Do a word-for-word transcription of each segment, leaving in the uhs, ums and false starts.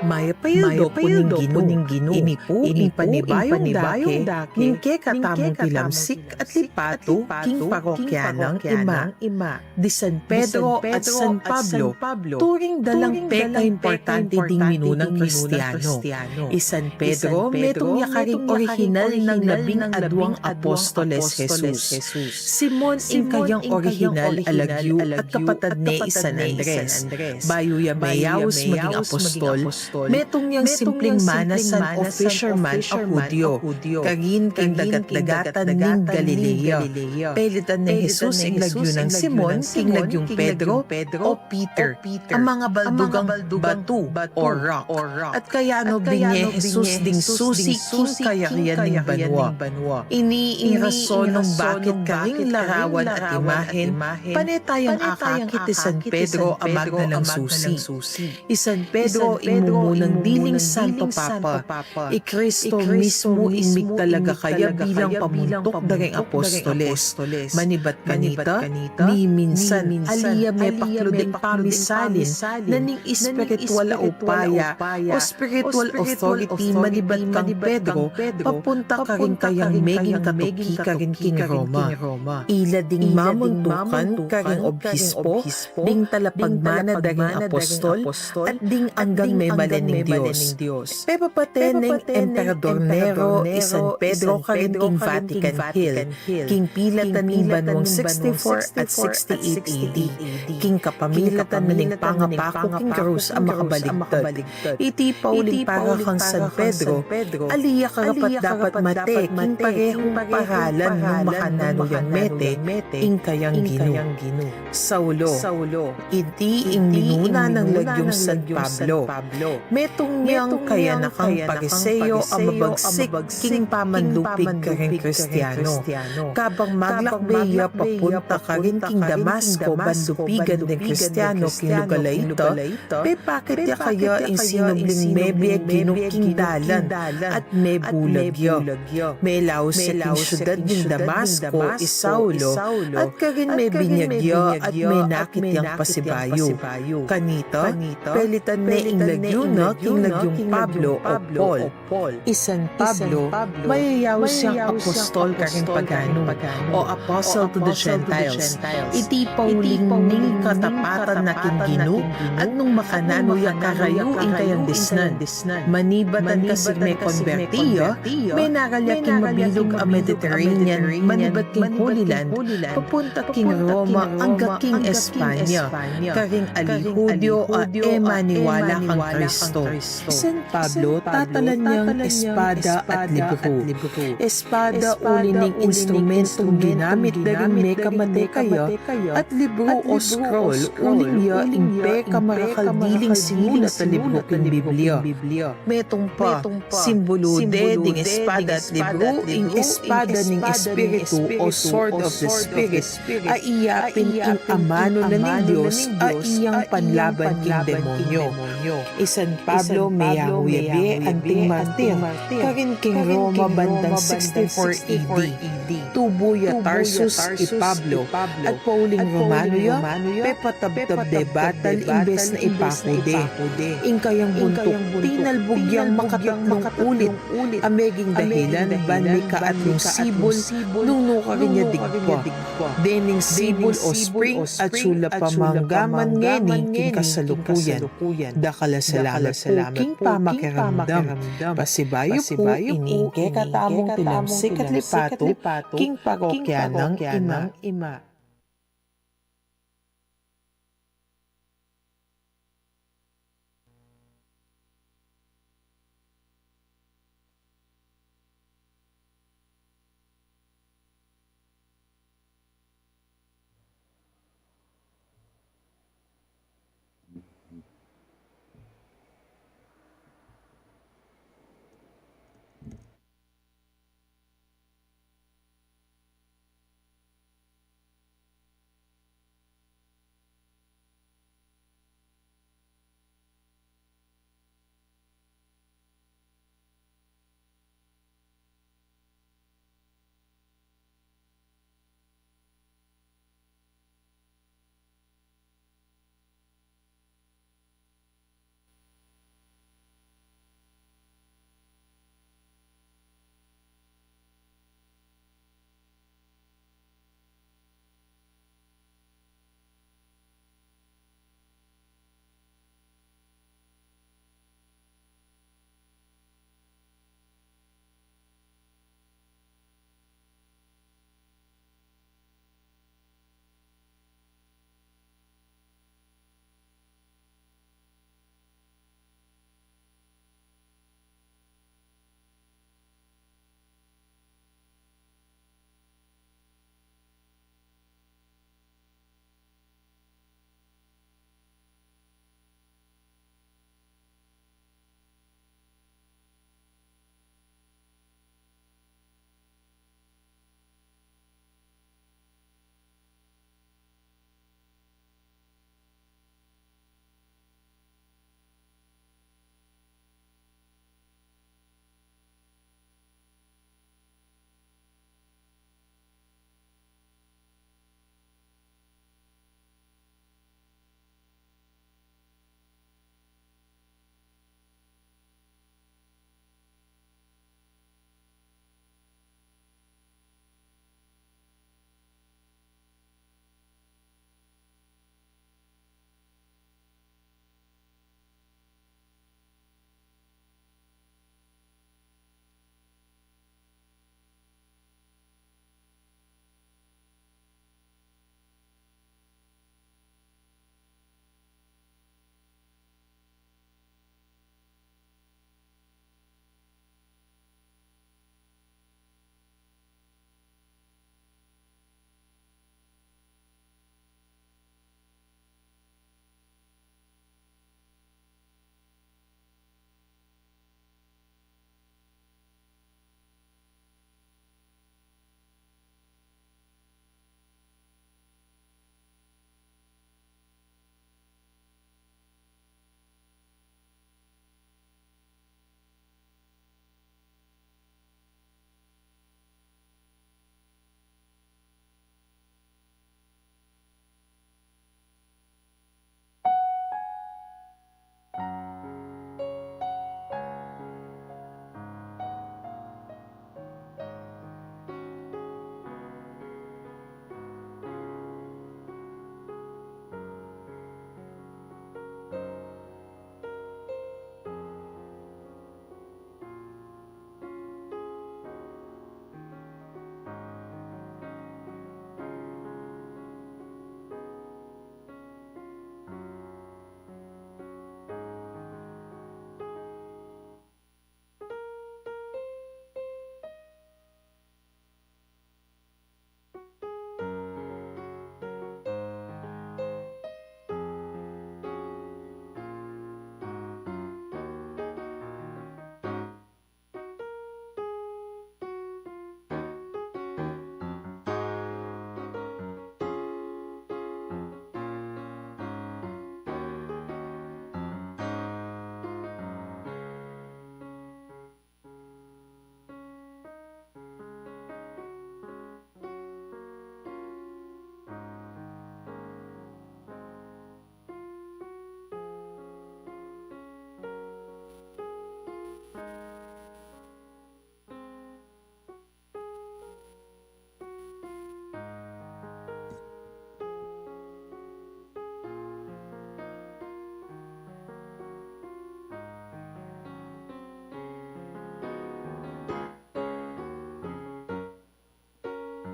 Mayap a aldo pu ning Ginu. Ini pu ing panibayung dake ning kekatamung tilamsik at lipatu king parokya nang ima. Di San Pedro at San Pablo, turing da lang pekaimportante ding minunang Kristiano. I San Pedro, metung ya karing orihinal nang labing aduang apostoles Jesus. Simon ing kayang orihinal a lagyu at kapatad ne i San Andres. Bayu ya meyaus maging apostol, metung yang simpling manasan o fisherman a Hudyo, karin king dagat-dagatan ning Galilea. Pelitan ne Jesus ing lagyu nang Simon king lagyung Pedro o Peter, a mangabaldugang batu o rock. At kayanu binie Jesus ding susi king kayarian ning banua. Ini ing rason nung bakit karing larawan at imahen, pane tayang akakit i San Pedro a magna nang susi. I San Pedro ing mumunang diling Santo Papa. I Kristo mismu ing migtalaga kaya bilang pamuntuk da ring apostoles. Manibat kanita, miminsan, ali ya mepaklu ding pamisalin na ning espiritual a upaya o spiritual authority manibat kang Pedro papunta karing kayang meging katuki karin king Roma. Ila ding mamuntukan karing obispo, ding talapagmana da ring apostol, at ding anggang memalen ning Dios. Pepapate neng Emperador Nero i San Pedro karin king Vatican Hill, king pilatan ning banuang sixty-four at sixty-eight A D, king kapamilatan na ning pangapaku king krus a makabaligtad. Iti pauling para kang San Pedro, ali ya karapat-dapat mate king parehung paralan nung makananu yang mete ing kayang Ginu. Saulo, iti ing minuna nang lagyung San Pablo. Metung yang kayanakang Pariseo a mabagsik king pamanlupig karing Kristiano. Kabang maglakbe ya papunta karin king Damasco ban lupigan ding Kristiano king lugal a ita, pepakit ya kaya ing sinubling mebie Ginu king dalan at mebulag ya. Melaus ya king syudad ning Damasco i Saulo, at karin mebinyag ya at menakit yang pasibayu. Kanita, pelitan ne ing lagyu na king lagyung Pablo o Paul. I San Pablo, mayayaus yang apostol karing paganu, o apostle to the Gentiles. Iti pauling ning katapatan na king Ginu, at nung makananu ya karayu ing kayang disnan. Manibat kang mekonberti ya, menaral ya king mabilug a Mediterranean, manibat king Holy Land, papunta king Roma, angga king Espanya, karing ali Hudyo a e maniwala kang Kristo. San Pablo, tatalan yang espada at libru. Espada uli ning instrumentong ginamit da ring mekamate kaya, at libru o scroll, uling ya ing pekamarakal diling simulat a libru king Biblia. Metung pa, simbulu de ding espada at libru ing espada ning Espiritu o sword of the Spirit, a iyapin ing amanu na ning Dios a iyang panlaban king demonyo. I San Pablo, meyahu ya bie anting martir karin king Roma bandang sixty-four A D. Tubu ya Tarsus i Pablo, at pauling Romano ya, pepatabtab de batal imbes na ipaku de. Ing kayang buntuk, tinalbug yang makatatlung ulit, a meging dahilan ban mika atlung sibul nung nukarin ya digpa. Dening sibul o spring, atiu la pamanggaman ngeni king kasalukuyan. Dakal a salamat pu king pamakiramdam. Pasibayu pu ini ing kekatamung tilamsik at lipatu king parokya nang ima.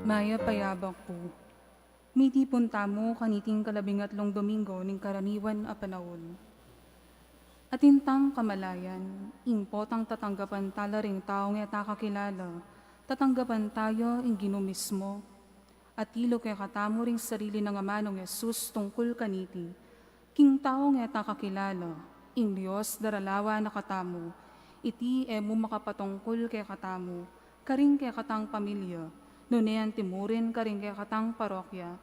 Mayap a yabak pu. Mitipun tamu kaniting kalabing atlung Domingo ning karaniwan a panaun. Atin tang kamalayan, ing potang tatanggapan tala ring taung e ta kakilala, tatanggapan taya ing Ginu mismu. Atilu kekatamu ring sarili nang amanung Jesus tungkul kaniti. King taung e ta kakilala, ing Dios daralawan na katamu, iti e mu makapatungkul kekatamu, karing kekatang pamilya, nune antimurin karing kekatang parokya.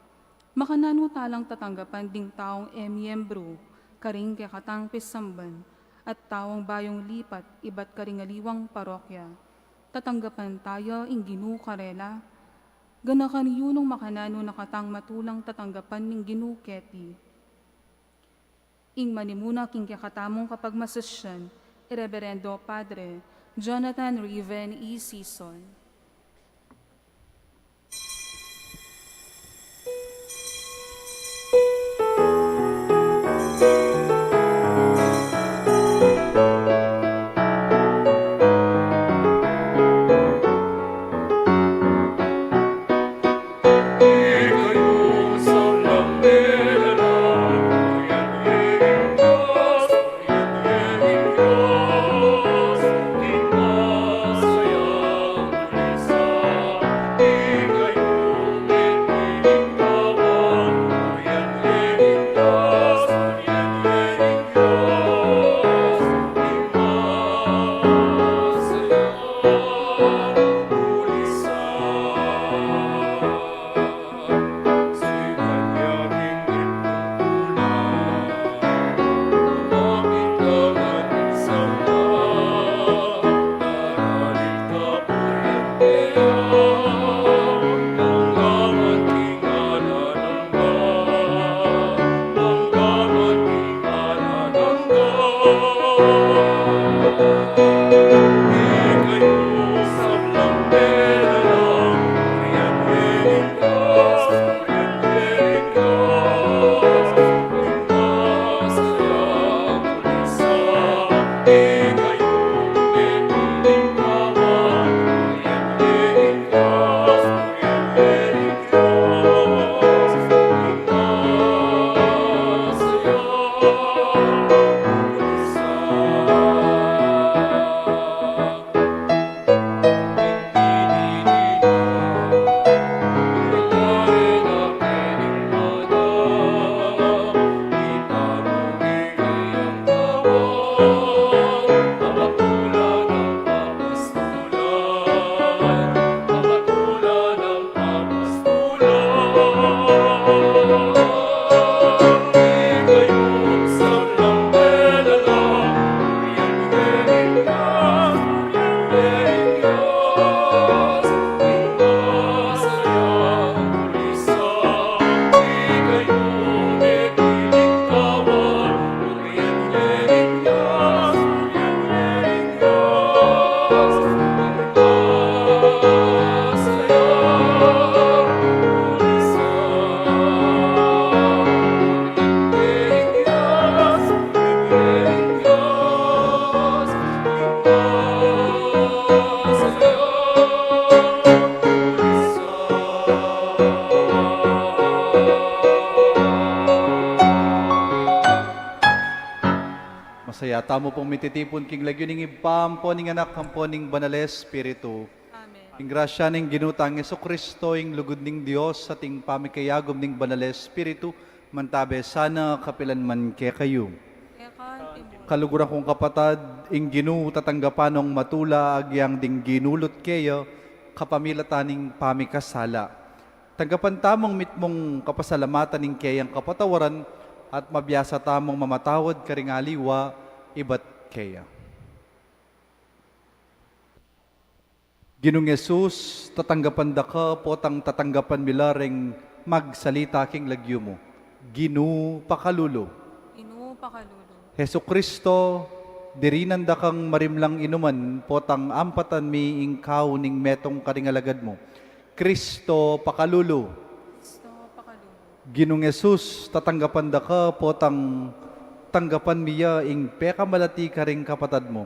Makananu talang tatanggapan ding taung e miyembru karing kekatang pisamban, at taung bayung lipat ibat karing aliwang parokya. Tatanggapan taya ing Ginu karela. Ganakan yu nung makananu na katang matulang tatanggapan ning Ginu keti. Ing manimuna king kekatamung kapagmasasyan, i Reberendo Padre Jonathan Riven E. Sison. Masaya tamu pung mititipun king lagyu ning Ibpa, ampo ning Anak, ampo ning Banal a Espiritu. Amen. Ing grasya ning Ginu tang Jesucristo, ing lugud ning Dios, at ing pamikayagum ning Banal a Espiritu, mantabe sana kapilan man kekayu. Keka antimurin. Kaluguran kung kapatad, ing Ginu tatanggapan nong matula agyang ding ginulut keya kapamilatan ning pamikasala. Tanggapan tamung mitmung kapasalamatan ing keyang kapatawaran at mabiasa tamung mamatawad karing aliwa ibat keya. Ginung Jesus, tatanggapan da ka potang tatanggapan mi la ring magsalita king lagyu mu. Ginu, pakalulu. Ginu, pakalulu. Jesucristo, dirinan da kang marimlang inuman potang ampatan mi ing kau ning metung karing alagad mu. Cristo, pakalulu. Cristo, pakalulu. Ginung Jesus, tatanggapan da ka potang tanggapan mi ya ing pekamalati karing kapatad mu.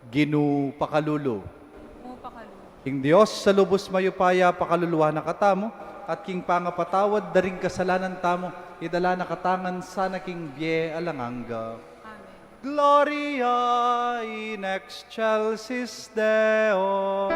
Ginu, pakalulu. Ginu, pakalulu. Ing Dios a lubus mayupaya pakalulu na katamu, at king pangapatawad da ring kasalanan tamu, idala na katamu ngan sana king bie alang angga. Amen. Gloria in excelsis Deo.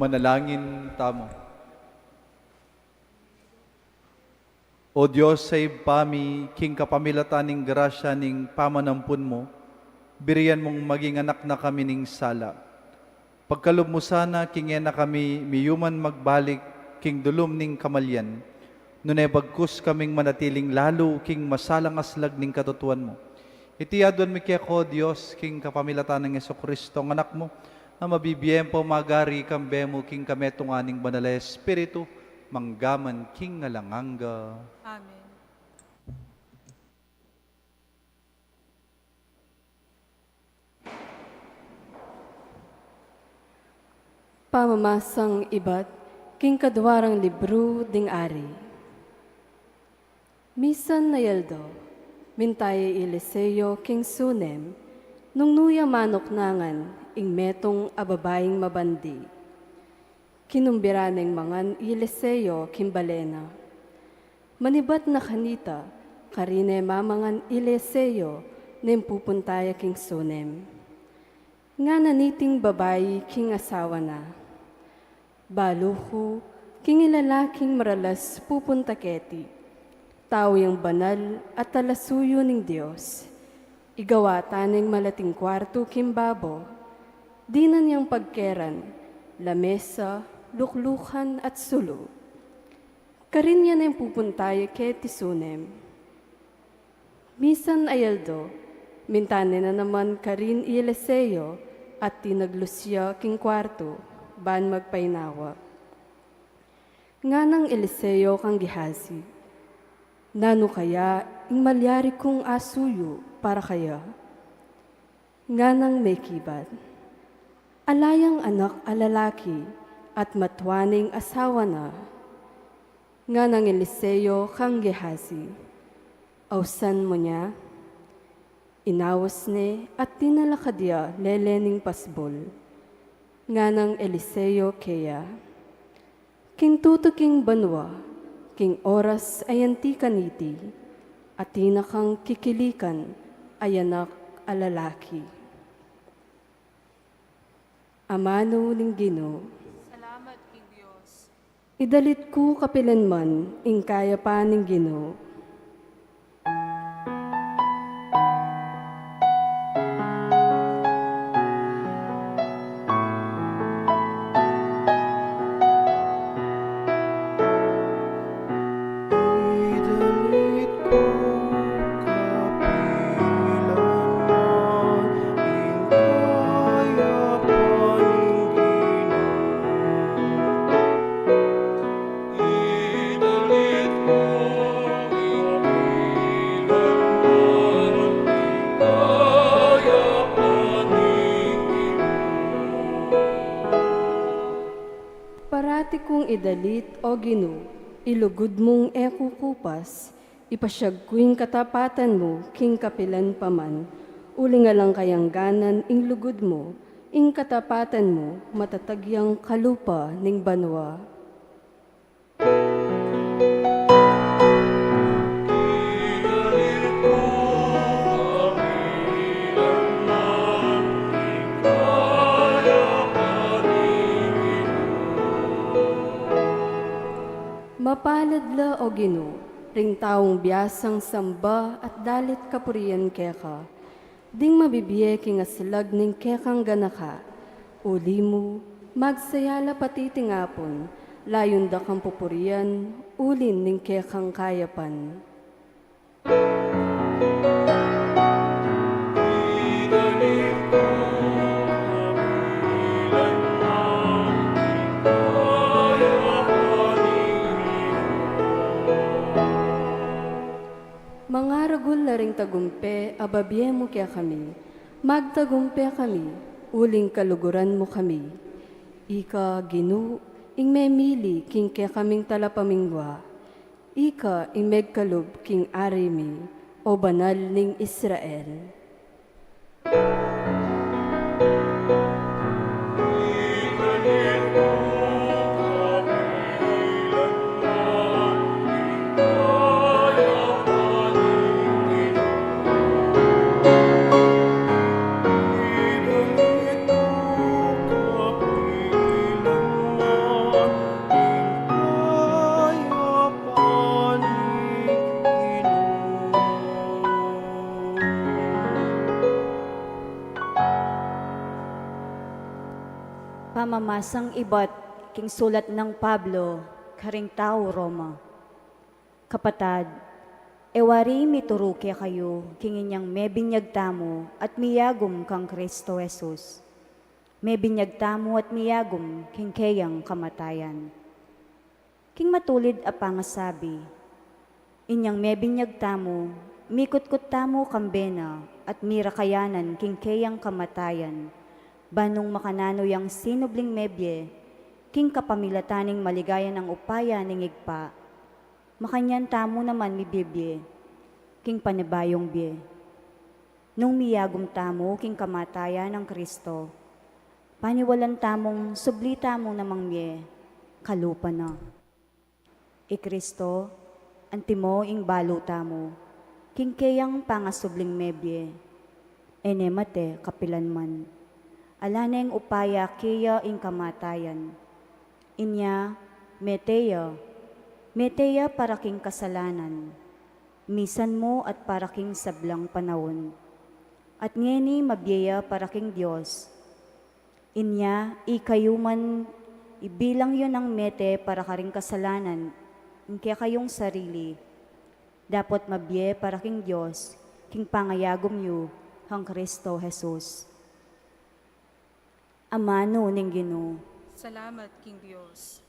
Manalangin tamu. O Dios a Ibpa mi, king kapamilatan ning grasya ning pamanampun mu, birian mung maging anak na kami ning sala. Pagkalub mu sana king e na kami miyuman magbalik king dulum ning kamalian, nune bagkus kaming manatiling lalu king masalang aslag ning katutuan mu. Iti aduan mi keka, O Dios, king kapamilatan nang Jesucristo, ing Anak mu, a mabibie ampon magari kambe mu king kametungan ning Banal a Espiritu, mangga man king alang angga. Amen. Pamamasang ibat king kadwa rang libru ding Ari. Misan a aldo, minta ya i Eliseo king Sunem, nung nu ya manuknangan ing metung a babaing mabandi. Kinumbira neng mangan i Eliseo king bale na. Manibat na kanita, karin e mamangan i Eliseo neng pupunta ya king Sunem. Ngana niting babai king asawa na, "Balu ku, king lalaking maralas pupunta keti, tau yang banal at talasuyu ning Dios. Igawa ta neng malating kuartu king babo, dinan yang pagkeran, lamesa, luklukan at sulu. Karin ya neng pupunta ya keti Sunem." Misan a aldo, minta ne na naman karin i Eliseo at tinaglus ya king kuartu, ban magpainawa. Nganang Eliseo kang Gehazi, "Nanu kaya ing malyari kung asuyu para kaya?" Nganang mekibat, "Ala yang anak a lalaki at matua neng asawa na." Nganang Eliseo kang Gehazi, "Ausan mu ne." Inaus ne at tinalakad ya lele ning pasbul. Nganang Eliseo keya, "King tutuking banua, king oras a anti kaniti, atin na kang kikilikan a anak a lalaki." Amanu ning Ginu. Salamat king Dios. Idalit ku kapilan man ing kayapan ning Ginu. Idalit ku kapilan man ing kayapan ning Ginu. Idalit ku kapilan man ing kayapan ning Ginu. Parati kung idalit, O Ginu, ing lugud mung e kukupas, ipasyag ku ing katapatan mu king kapilan pa man, uling alang kayangganan ing lugud mu, ing katapatan mu matatag yang kalupa ning banua. Mapalad la, O Ginu, ring taung biasang samba at dalit kapurian keka, ding mabibie king aslag ning kekang ganaka. Uli mu, magsaya la patiting apun, layun da kang pupurian, ulin ning kekang kayapan. Mangaragul la ring tagumpe a babie mu kekami, magtagumpe kami, uling kaluguran mu kami. Ika, Ginu, ing memili king kekaming talapamingwa. Ika ing megkalub king ari mi, O Banal ning Israel. Pamamasang ibat king sulat nang Pablo karing taga Roma. Kapatad, e wari mituru kekayu king inyang mebinyag tamu at miyagum kang Kristo Jesus. Mebinyag tamu at miyagum king keyang kamatayan. King matulid a pangasabi, inyang mebinyag tamu, mikutkut tamu kambe na at mirakayanan king keyang kamatayan, ban nung makananu yang sinubling mebie king kapamilatan ning maligaya nang upaya ning Ibpa, makanyan tamu naman mibibie king panibayung bie. Nung miyagum tamu king kamatayan nang Kristo, paniwalan tamung subli tamu namang mie kalupa na. I Kristo, antimo ing balu tamu king keyang pangasubling mebie, e ne mate kapilan man. Ala neng upaya keya ing kamatayan. Inya, mete ya, mete ya para king kasalanan, misan mu at para king sablang panaun. At ngeni mabie ya para king Dios. Inya, ikayu man, ibilang yu nang mete para karing kasalanan ing kekayung sarili, dapot mabie para king Dios king pangayagum yu kang Kristo Jesus. Amanu ning Ginu. Salamat king Dios.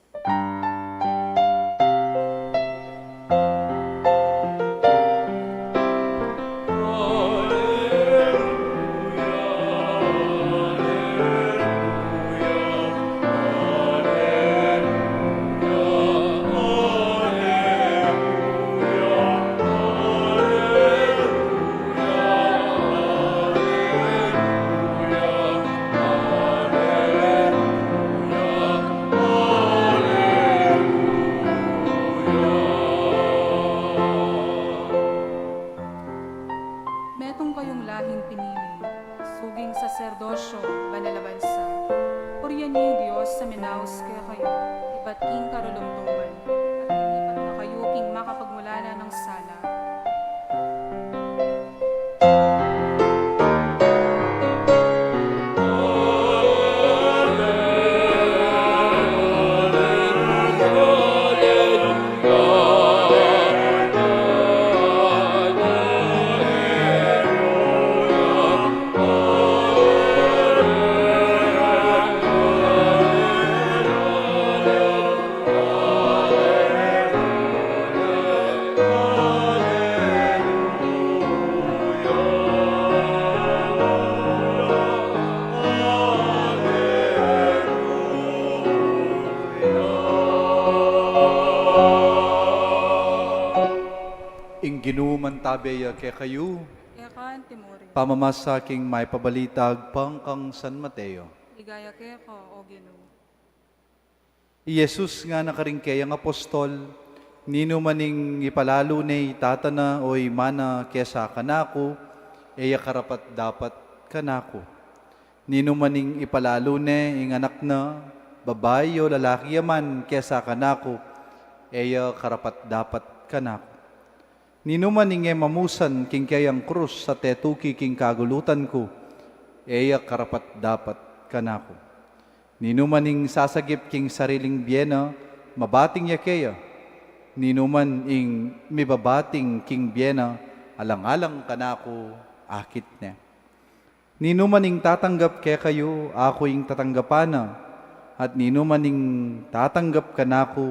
Metung kayung lahing pinili, suging saserdosyo, banal a bansa. Purian yu ing Dios a minaus kekayu, Bat king karulumtuman, at linipat na kayu king makapagmulala nang sala. Ing Ginu mantabe ya kekayu. Keka antimurin. Pamamasa king Mayap a Balita agpang kang San Mateo. Ligaya keka, O Ginu. I Jesus ngana karing keyang apostol, "Ninuman ing ipalalu ne i tata na o i ina na kesa kanaku, e ya karapat-dapat kanaku. Ninuman ing ipalalu ne ing anak na, babai o lalaki ya man, kesa kanaku, e ya karapat-dapat kanaku. Ninuman ing e mamusan king keyang krus at e tuki king kagulutan ku, e ya karapat-dapat kanaku. Ninuman ing sasagip king sariling bie na, mabating ya keya. Ninuman ing mibabating king bie na alang-alang kanaku, akit ne. Ninuman ing tatanggap kekayu, aku ing tatanggapan na, at ninuman ing tatanggap kanaku,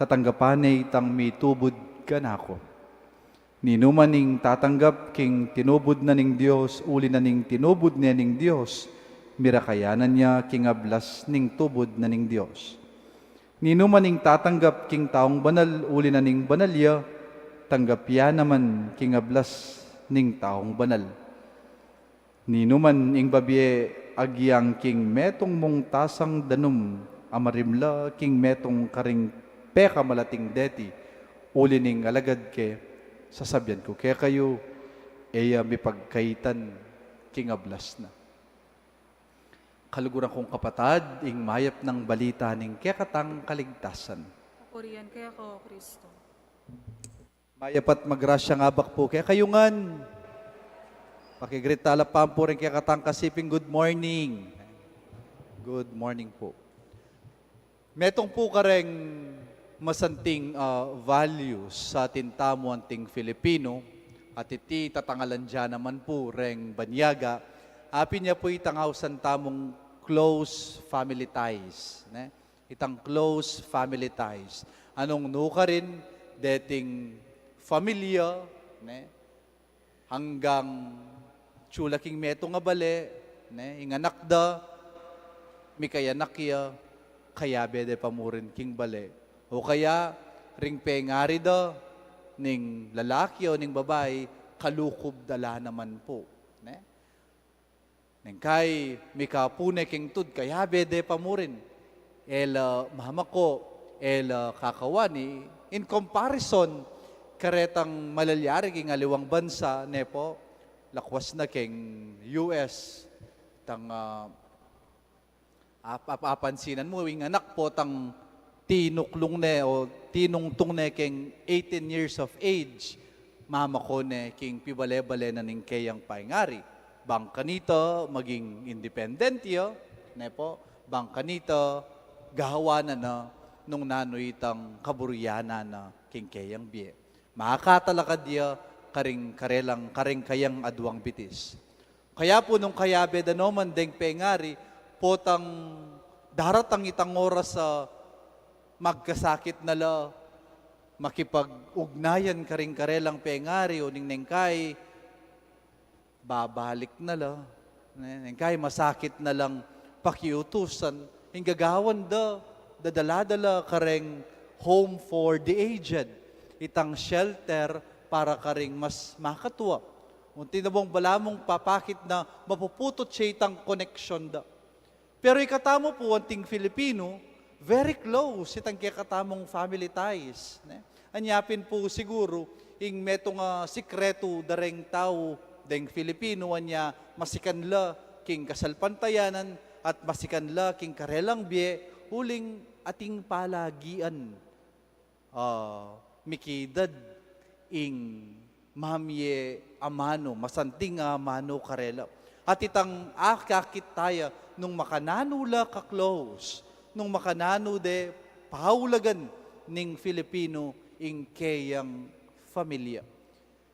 tatanggapan ne itang mitubud kanaku. Ninuman ing tatanggap king tinubud na ning Dios, uli na ning tinubud ne ning Dios, mirakayanan ya king ablas ning tubud na ning Dios. Ninuman ing tatanggap king taung banal, uli na ning banal ya, tanggap ya naman king ablas ning taung banal. Ninuman ing babie agyang king metung mung tasang danum a marimla king metung karing pekamalating deti, uli ning alagad ke, sasabian ku kekayu, e ya mipagkaitan king ablas na." Kaluguran kung kapatad, ing mayap nang balita ning kekatang kaligtasan. Kapurian keka, O Kristo. Mayap at magrasyang abak pu kekayu ngan. Pakigreet tala pampu ring kekatang kasiping good morning. Good morning pu. Metung pu kareng masanting, ah, values sa atin tamu anting Filipino, at iti tatangalan da naman pu reng banyaga, apin ya pu itang ausan tamung close family ties, ne? Itang close family ties. Anung nukarin, deting familia, ne? Anggang atsu la king metung a bale, ne, ing anak da, mikayanak ya, kayabe de pa mu rin king bale. O kaya, ring pengari da, ning lalaki o ning babai, kalukub da la naman pu, ne? Neng kai, mika pu ne king tud, kayabe de pa mu rin. E la mamako, e la kakawani, in comparison, karetang malalyari king aliwang bansa, ne pu, lakwas na king U S, tang, ah, ap-, ap-, apansinan mu, ing anak potang tinuklung ne o tinungtung ne king eighteen years of age, mamako ne king pibale-bale na ning keyang pengari. Bang kanita maging independent ya, ne pu, bang kanita gawan na na nung nanu itang kaburian na king keyang bie. Makatalakad ya karing karelang, karing kayang aduang bitis. Kaya pu nung kayabe da no man deng pengari, potang daratang itang oras a magkasakit na la, makipag-ugnayan karing karelang pengari, o ning neng kai, babalik na la, ne, neng kai masakit na lang pakiutusan, ing gagawan da, dadala da la kareng home for the aged, itang shelter para karing mas makatua. Unti na bung balamu papakit na mapuputot ya itang koneksyon da. Pero ikatamu pu anting Filipino, very close itang kekatamung family ties, ne? Anya pin pu siguru, ing metung a sikretu da reng tau deng Filipino, anya masikan la king kasalpantayanan at masikan la king karelang bie, uling ating palagian, ah, mikidad ing mamie amanu, masanting a amanu karela. At itang akakit taya nung makananu la ka-close, nung makananu de paulagan ning Filipino ing keyang familia.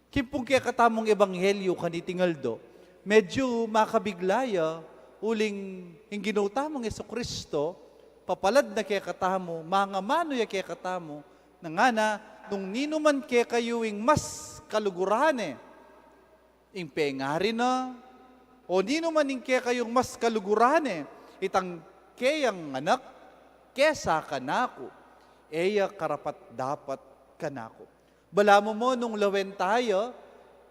King pung kekatamung ebanghelyo kaniting aldo, medyo makabigla ya, uling ing Ginu tamung Jesucristo, papalad na kekatamu, mangamanu ya kekatamu, na ngana, nung ninuman kekayu ing mas kaluguran ne, ing pengari na, o ninuman ing kekayung mas kaluguran ne, itang keyang anak, kesa kanaku, e ya karapat-dapat kanaku. Balamu mu nung lawen taya,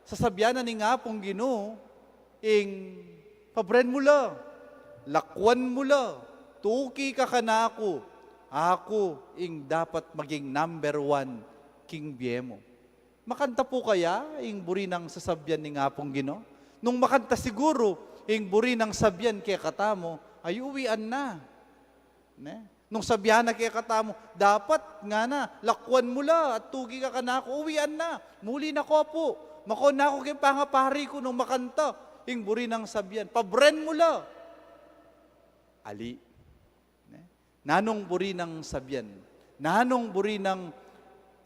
sasabian na ning Apung Ginu, ing pabren mu la, lakwan mu la, tuki ka kanaku, aku ing dapat maging number one king bie mu. Makanta pu kaya ing buri nang sasabian ning Apung Ginu? Nung makanta siguru ing buri nang sabian kekatamu, ay uwian na. Ne? Nung sabian na kekatamu, dapat ngana, lakwan mu la, at tuki ka kanaku, uwian na. Muli na ko pu. Makon na ku king pangapari ku nung makanta ing buri nang sabian. Pabren mu la. Ali. Ne? Nanung buri nang sabian? Nanung buri nang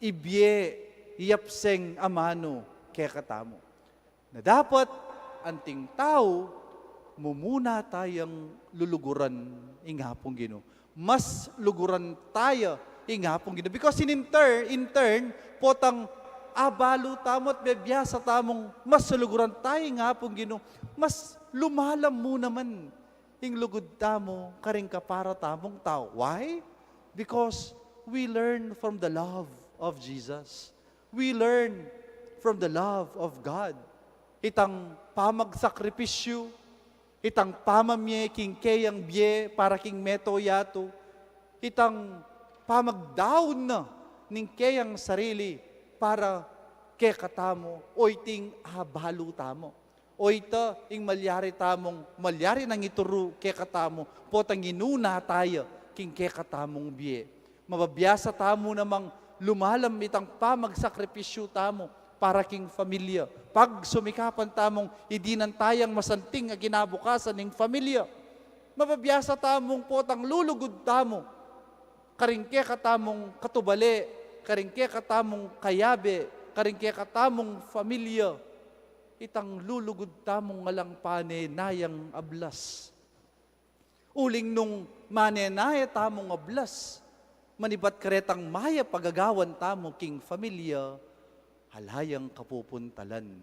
ibie, iyapseng amanu kekatamu? Na dapat, anting tau, mumuna tayang luluguran ing Apung Ginu. Mas luguran taya ing Apung Ginu. Because in, in turn, in turn, potang abalu tamu at mebiasa tamung mas luguran taya ing Apung Ginu, mas lumalam mu naman ing lugud tamu karing kapara tamung tau. Why? Because we learn from the love of Jesus. We learn from the love of God. Itang pamagsakripisyu, itang pamamie king keyang bie para king meto yatu, itang pamagdaun na ning keyang sarili para kekatamu, o iting abalu tamu. O ita ing malyari tamung, malyari nang ituru kekatamu, potang inuna taya king kekatamung bie. Mababiasa tamu namang lumalam itang pamagsakripisyu tamu para king familia. Pagsumikapan tamung idinan tayang masanting a kinabukasan ning familia. Mababiasa tamung potang lulugud tamu karing kekatamung katubale, karing kekatamung kayabe, karing kekatamung familia. Itang lulugud tamung alang panenayang ablas. Uling nung manenaya tamung ablas, manibat karetang mayap a gagawan tamu king familia, ala yang kapupuntalan.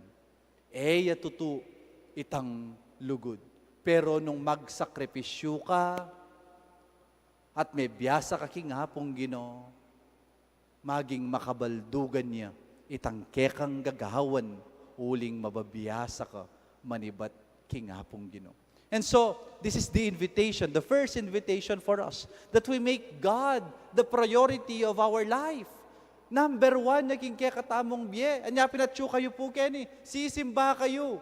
E ya tutu itang lugud. Pero nung magsakripisyu ka at mebiasa ka king Apung Ginu, maging makabaldugan ya itang kekang gagawan uling mababiasa ka manibat king Apung Ginu. And so, this is the invitation, the first invitation for us, that we make God the priority of our life. Number one na king kekatamung bie. Anya pin atyu kayu pu keni, sisimba kayu,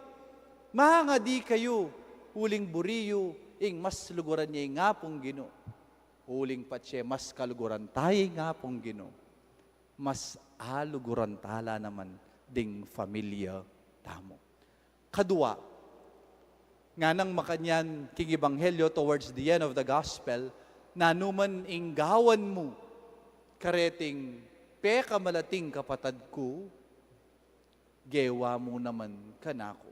mangadi kayu, uling buri yu ing mas luguran ya ing Apung Ginu. Uling patse mas kaluguran taya ing Apung Ginu, mas aluguran tala naman ding familia tamu. Kadua, nganang makanyan king ebanghelyo, towards the end of the gospel, nanu man ing gawan mu kareting pekamalating kapatad ku, gewa mu naman kanaku.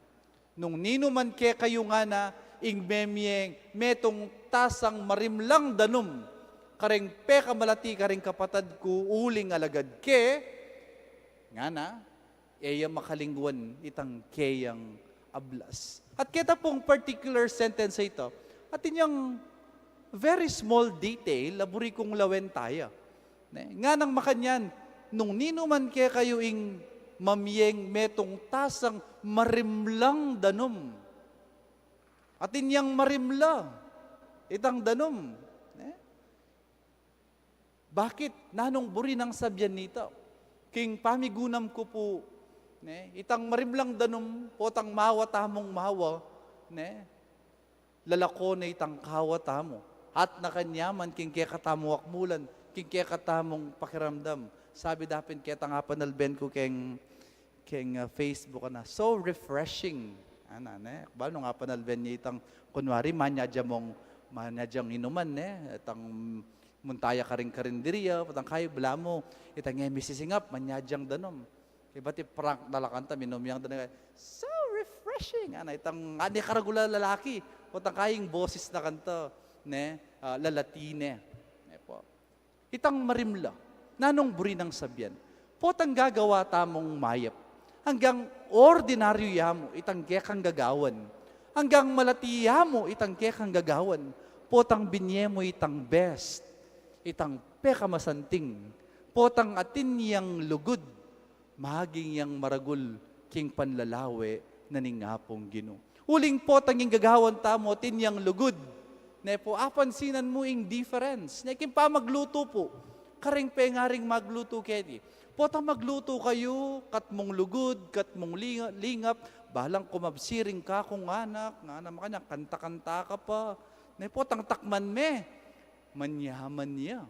Nung ninuman kekayu ngana ing memieng metung tasang marimlang danum kareng pekamalati karing kapatad ku uling alagad ke, ngana, e ya makalingwan itang keyang ablas. At keta pung particular sentence a ita, atin yang very small detail a buri kung lawen taya. Ne? Nganang makanyan, nung ninuman kekayu ing mamieng metung tasang marimlang danum. Atin yang marimla itang danum. Ne? Bakit? Nanung buri nang sabian nita? King pamigunam ku pu, ne, itang marimlang danum, potang mawa tamung mawa, ne, lalako na itang kawa tamu. At nakanyaman king kekatamung akmulan, king kekatamung pakiramdam. Sabi dapin ketang apanalben ku keng, keng, ah, Facebook, ana, "So refreshing." Ana, ne? Bale nung apanalben ya itang, kunwari, manyadya mung, manyadyang inuman, ne? Itang munta ya karing karinderya, potang kayu, balamu, itang e misisingap, manyadyang danum. Ibat i prank na la kanta, minum yang danum, "So refreshing." Ana, itang, ani karagul a lalaki, potang kayu ing boses na kanta, ne? Ah, lalati ne. Ne pu. Itang marimla, nanung buri nang sabian? Potang gagawa tamung mayap, anggang ordinaryu ya mu itang kekang gagawan, anggang malati ya mu itang kekang gagawan, potang binye mu itang best, itang pekamasanting, potang atin yang lugud, maging yang maragul king panlalawe na ning Apung Ginu. Uling potang ing gagawan tamu atin yang lugud, ne pu, apansinan mu ing difference, ne, king pamaglutu pu, kareng pengaring maglutu keti. Potang maglutu kayu, katmung lugud, katmung linga-, lingap, balang kumabsi ring kakung anak, ngana makanyan, kanta-kanta ka pa. Ne, potang takman me, manyaman ya.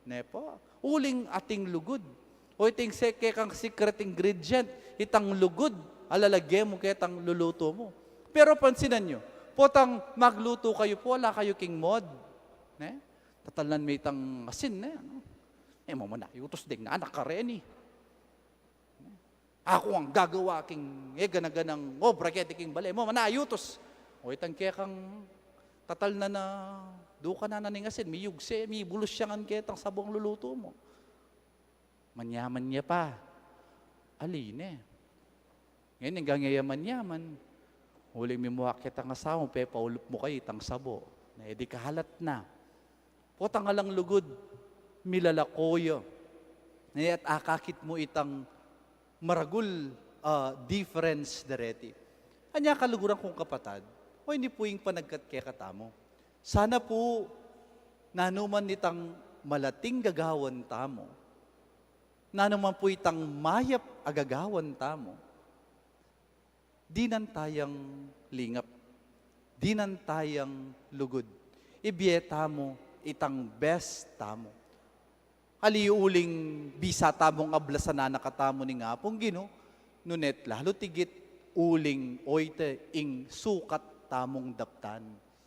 Ne pu? Uling ating lugud. O iting se-, kekang secret ingredient, itang lugud, a lalage mu ketang lulutu mu. Pero pansinan yu, potang maglutu kayu pu, ala kayu king mood. Ne? Tatalnan me itang asin, ne? Ano? E mu man ayutus deng anak kareni. Aku ang gagawa king e gana-ganang obra keti king bale. E mu man ayutus. O itang kekang tatalnan na, duka na na ning asin, miyugse, mibulus ya ngan ketang sabong lulutu mu. Manyaman ya pa. Ali ne. Ngeni, anggang e ya manyaman, uling mimua ketang asawa mu, pepaulup mu kayu itang sabo. Na, e di kahalat na. Potang alang lugud, milalako ya. Ne, at akakit mu itang maragul, ah, difference dereti. Anya kaluguran kung kapatad, o ini pu ing panagkat kekatamu. Sana pu, nanu man itang malating gagawan tamu, nanu man pu itang mayap a gagawan tamu, dinan tayang lingap, dinan tayang lugud, ibie tamu itang best tamu. Ali uling bisa tamung ablasan na katamu ning Apung Ginu, nune lalu tigit uling oyte ing sukat tamung daptan.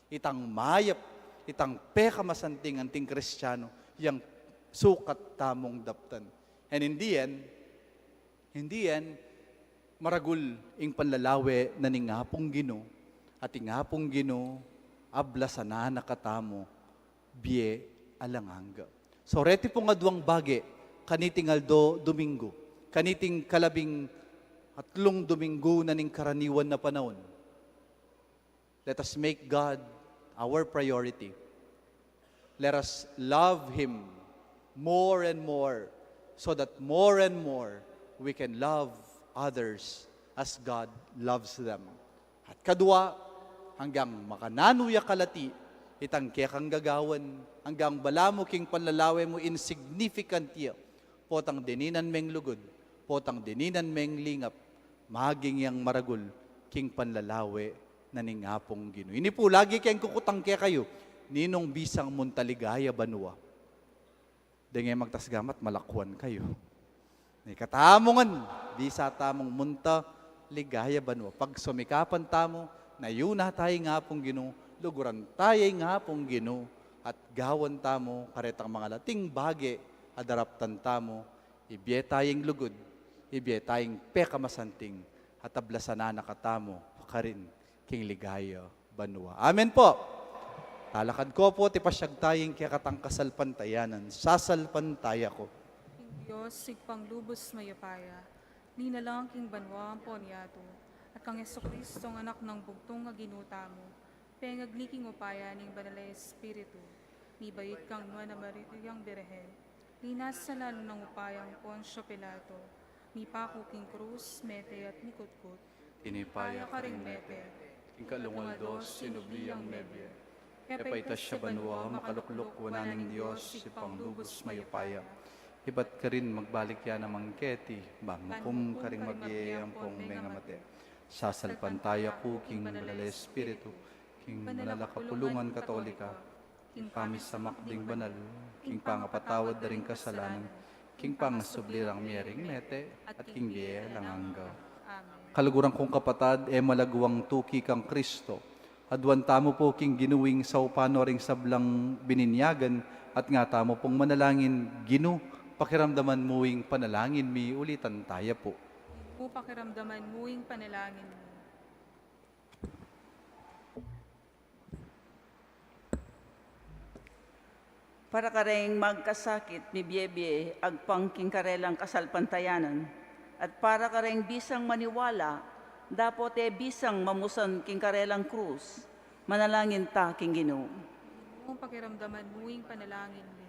Itang mayap, itang pekamasanting anting Kristianu, yang sukat tamung daptan. And in the end, in the end, maragul ing panlalawe na ning Apung Ginu, at ing Apung Ginu, ablasan na katamu, bie alang angga. So, reti pung aduang bage, kaniting aldo Domingo, kaniting kalabing atlung Domingo na ning karaniwan na panaun. Let us make God our priority. Let us love Him more and more, so that more and more we can love others as God loves them. At kadua, anggang makananu ya kalati itang kekang gagawan, anggang balamu king panlalawe mu insignificant ya, potang dininan meng lugud, potang dininan meng lingap, maging yang maragul king panlalawe na ning Apung Ginu. Ini pu lagi keng kukutang kekayu, ninung bisang munta ligaya banua, deng e magtas gamat, malakuan kayu. Ni katamu ngan, bisa tamung munta ligaya banua. Pagsumikapan tamu, nayuna taya ing Apung Ginu, luguran taya ing Apung Ginu, at gawan tamu karetang mangalating bage a daraptan tamu, ibie taya ing lugud, ibie taya ing pekamasanting, at ablasan na katamu karin king ligaya banua. Amen pu. Talakad ko pu, tipasyag taya ing kekatang kasalpantayanan. Sasalpantaya ku king Dios, Ibpang lubus mayupaya, linalang king banua ampon yatu, at kang Jesucristo, Anak nang bugtung a Ginu tamu, pengagli king upaya ning Banal a Espiritu, mibait kang Nuan a Mariang Birhen, linasa lalu nang upaya nang Poncio Pilato, mipaku king krus, mete at mikutkut, tinipaya karing mete, king kalung aldo sinubli yang mebie, e paitas ya banua, makalukluk wanan ning Dios, Ibpang lubus mayupaya. Ibat karin magbalik ya naman keti, ban mukum karing mabie ampon mengamate. Sasalpantaya ku king Banal a Espiritu, king Banal a Kapulungan Katolika, king pamisamak ding banal, king pangapatawad da ring kasalanan, king pangasubli rang mie ring mete, at king bie alang angga. Amen. Kaluguran kung kapatad, e malaguang tuki kang Kristo. Aduan tamu pu king Ginu ing saupan no ring sablang bininyagan, at nga tamu pung manalangin, Ginu, pakiramdaman mu ing panalangin mi, ulitan taya pu. Ginu, pakiramdaman mu ing panalangin mi. Para kareng magkasakit, mibie-bie, agpang king karelang kasalpantayanan, at para kareng bisang maniwala, dapot e bisang mamusan king karelang krus, manalangin ta king Ginu. Ginu, pakiramdaman mu ing panalangin mi.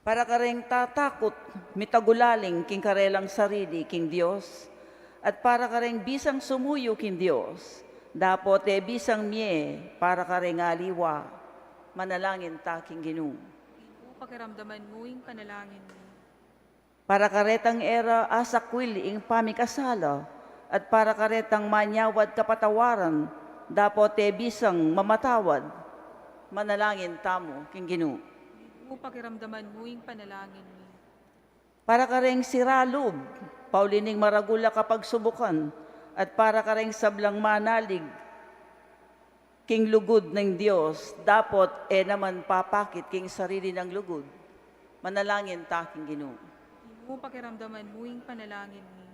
Para kareng tatakut, mitagulaling king karelang sarili king Dios, at para kareng bisang sumuyu king Dios, dapot e bisang mie para kareng aliwa, manalangin ta king Ginu. Ginu, pakiramdaman mu ing panalangin mi. Para karetang e ra asakwil ing pamikasala, at para karetang manyawad kapatawaran, dapot e bisang mamatawad, manalangin tamu king Ginu. Ginu, pakiramdaman mu ing panalangin mi. Para kareng sira lub, pauli ning maragul a kapagsubukan, at para kareng sablang manalig king lugud ning Dios, dapot e naman papakit king sarili nang lugud, manalangin ta king Ginu. Ginu, pakiramdaman mu ing panalangin mi.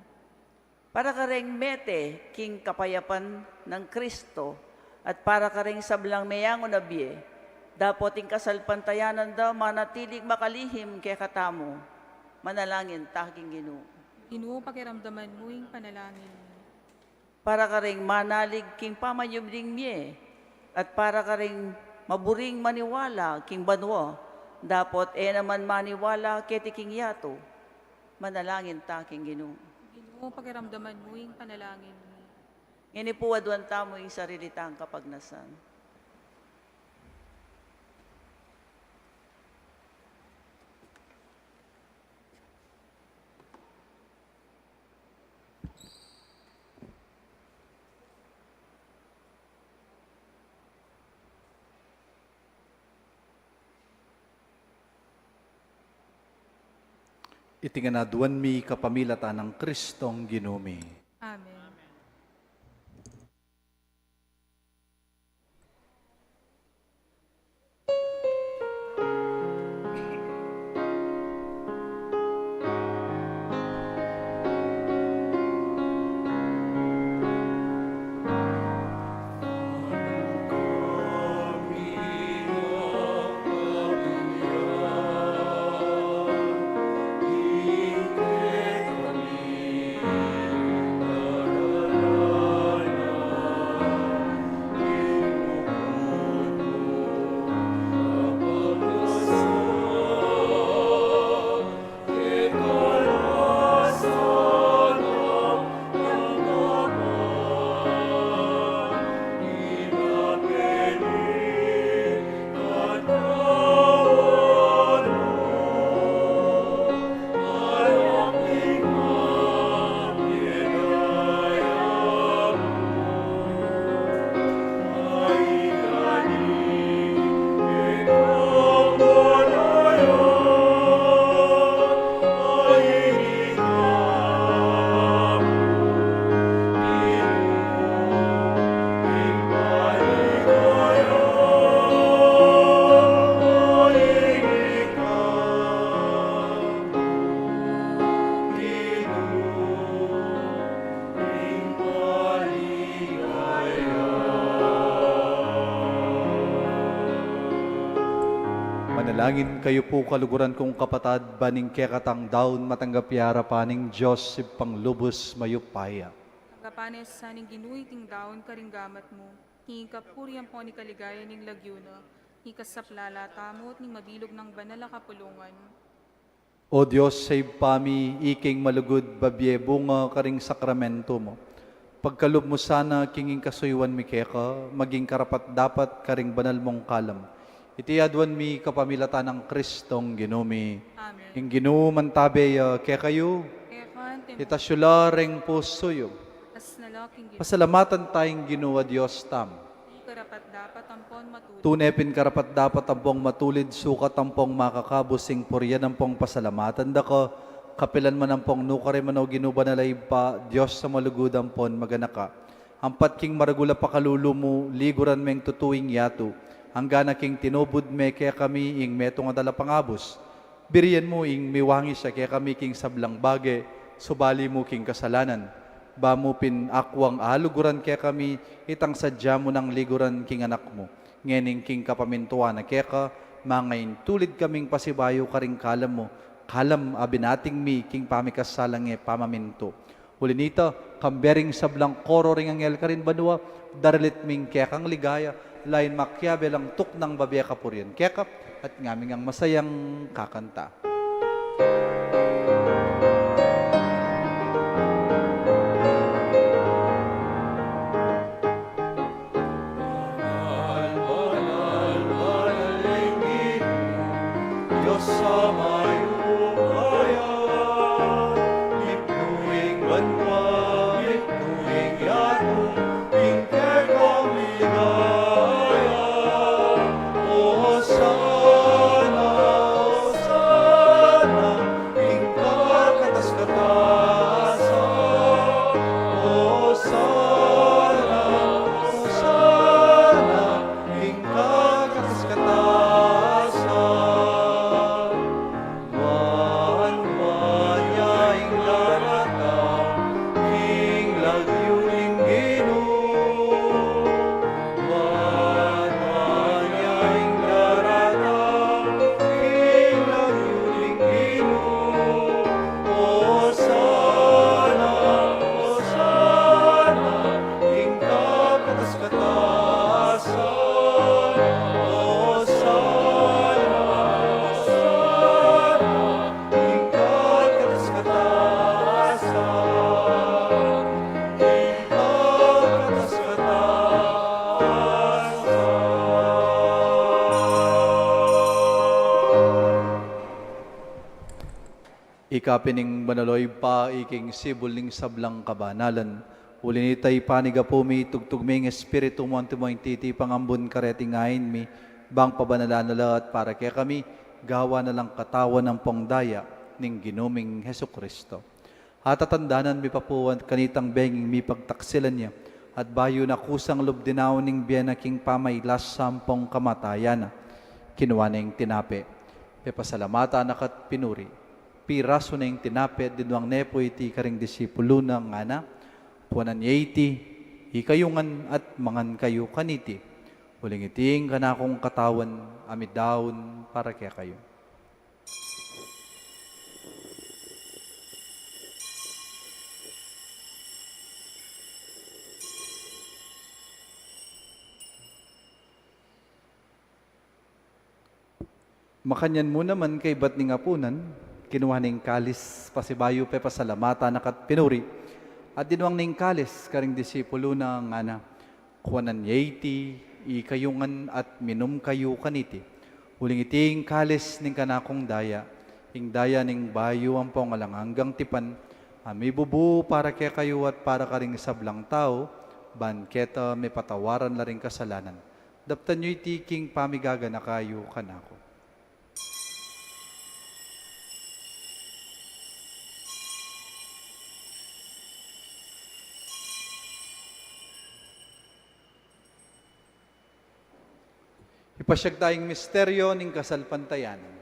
Para kareng mete king kapayapan nang Kristo, at para kareng sablang meyangu na bie, dapot ing kasalpantayanan da manatiling makalihim kekatamu, manalangin ta king Ginu. Ginu, pakiramdaman mu ing panalangin mi. Para kareng manalig king pamanyubling mie, at para kareng maburing maniwala king banua, dapot e naman maniwala keti king yatu, manalangin ta king Ginu. Ginu, pakiramdaman mu ing panalangin mi. Ngeni pu aduan tamu ing sarili tang kapagnasan. Iti ngan aduan mi kapamilatan nang Kristong Ginu mi. Amen. Manalangin kayu pu, kaluguran kung kapatad, ban ing kekatang daun matanggap ya arapan ning Dios Ibpang lubus mayupaya. Tanggapan na sa ning Ginu iting daun karing gamat mu, king kapurian ampon king kaligayan ning lagyu na, king kasaplalan tamu at ning mabilug nang banal a kapulungan. O Dios a Ibpa mi, ika ing malugud babie bunga karing sakramentu mu. Pagkalub mu sana king ing kasuyuan mi keka, maging karapat-dapat karing banal mung kalam. Iti aduan mi kapamilatan nang Kristong Ginu mi. Amen. Ing Ginu mantabe ya kekayu. Keka anti mu. Itas yu la reng pusu yu. Itas na la king Ginu. Pasalamatan taya ing Ginu a Dios tamu. Ika Karapat-dapat ampon matulid. Tune pin karapat-dapat ampong matulid, sukat ampong makakabus ing purian ampong pasalamatan da ka, kapilan man ampong nukarin man, o Ginu, banal a Ibpa, Dios a malugud ampon maganaka. Ampat king maragul a pakalulu mu, liguran meng tutu ing yatu, anggana king tinubud me kekami ing metung a talapangabus. Birian mu ing miwangis ya kekami king sablang bage, subali mu king kasalanan. Ba mu pin akwang aluguran kekami itang sadya mu nang liguran king Anak mu. Ngening king kapamintuan na keka, mangaintulid kaming pasibayu karing kalam mu, kalam a binating mi king pamikasalang e pamamintu. Uli nita, kambe ring sablang koro ring anghel karin banua, daralit ming kekang ligaya, lain makiabe lang tuknang babie kapurian keka, at ngaming ang masayang kakanta. Banal, banal, banal ing Ginu, Dios a mayupaya, ipnu ing banua, ipnu ing yatu, ing kekang ligaya. Osana, Osana, king kakatas-katasan. Osana, Osana, king kakatas-katasan. Nuan, nuan ya ing daratang king lagyu ning Ginu. Nuan, nuan ya ing daratang king lagyu ning Ginu. Osana, Osana, king kakatas-katasan. Osana, Osana, king kakatas-katasan. King kakatas-katasan. Ika pin ing banal, o Ibpa, ika ing sibul ning sablang kabanalan. Uli nita, ipanyawad mi, itubud mi ing Espiritu mu, antimo ing titipang ambun kareting ain mi, bang pabanalan na la at para kekami, gawan na lang katawan ampong daya ning Ginu ming Jesucristo. At tatandanan mi pa pu kanitang bengi ing mipagtaksilan ya, at bayu na kusang lub dinaun ing bie na king pamailas ampong kamatayan na, kinua ne ing tinape, pepasalamatan na ka't pinuri, pirasu ne ing tinape, dinwang ne pu iti karing disipulu na, ngana: Kuanan ye iti, ikayu ngan at mangan kayu kaniti, uling iti ing kanakung katawan a midaun para kekayu. Makanyan mu naman kaybat ning apunan, kinua ne ing kalis, pasibayu pepasalamatan na ka't pinuri, at dinwang ne ing kalis karing disipulu na, ngana: Kuanan ye iti, ikayu ngan at minum kayu kaniti, uling iti ing kalis ning kanakung daya, ing daya ning bayu ampong alang anggang tipan, a mibubu para kekayu at para karing sablang tau, ban keta mipatawaran la ring kasalanan. Daptan yu iti king pamigaganaka yu kanaku. Ipasiag taya ing misteryo ning kasalpantayanan.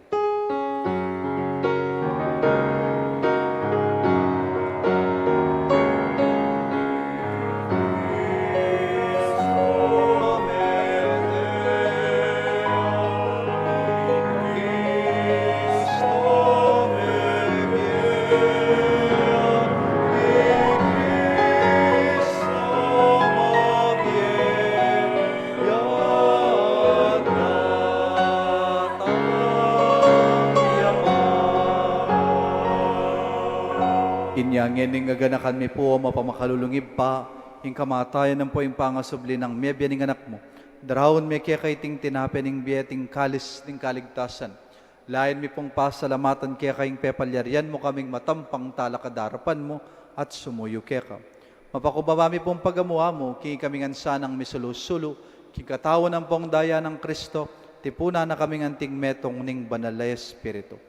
Inya ngening aganakan mi pu, O mapamakalulung Ibpa, ing kamatayan ampo ing pangasubli nang mebie ning Anak mu, daraun mi keka iting tinape ning bie at ing kalis ning kaligtasan. Lain mi pung pasalamatan keka ing pepalyarian mu kaming matampang talakad king arapan mu at sumuyu keka. Mapakumbaba mi pung pagamu-amu king ikami ngan sanang misulu-sulu King katawan ampong daya nang Kristo, tipunan na kaming anting metung ning Banal a Espiritu.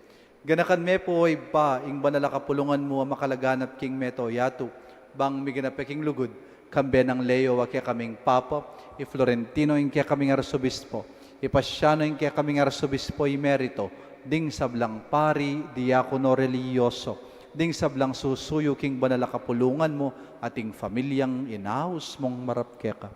Ganakan me pu, o Ibpa, ing banal a kapulungan mu a makalaganap king mabilug a yatu, bang miganap ya king lugud, kambe nang Leo a kekaming Papa, i Florentino ing kekaming Arsobispo, i Pasiano ing kekaming Arsobispo Emerito, ding sablang pari, diakono, relihiyoso, ding sablang susuyu king banal a kapulungan mu, at ing pamilyang inaus mung marap keka.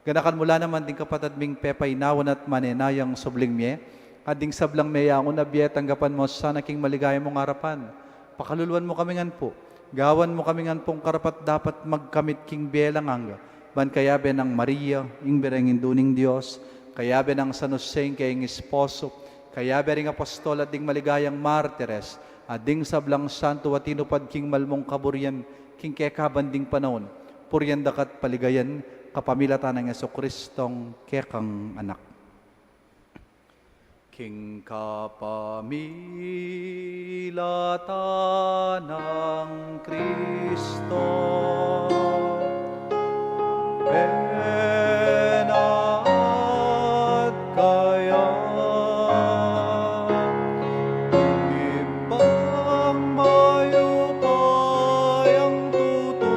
Ganakan mu la naman ding kapatad ming pepainawan at manenayang subling mie, at ding sablang meyangu na bie, tanggapan mu sana king maligaya mung arapan. Pakaluluan mu kami ngan pu. Gawan mu kami ngan pung karapat-dapat magkamit king bie alang angga, ban kayabe nang Maria, ing Birhen Indu ning Dios, kayabe nang San Jose, ing kayang esposo, kayabe ring apostol at ding maligayang martires, at ding sablang santo a tinupad king mal mung kaburian, king kekaban ding panaun, purian da ka at paligayan, kapamilatan nang Jesucristong kekang Anak. King kapamilatan nang Kristo, bena at kaya, Ibpang mayupayang tutu,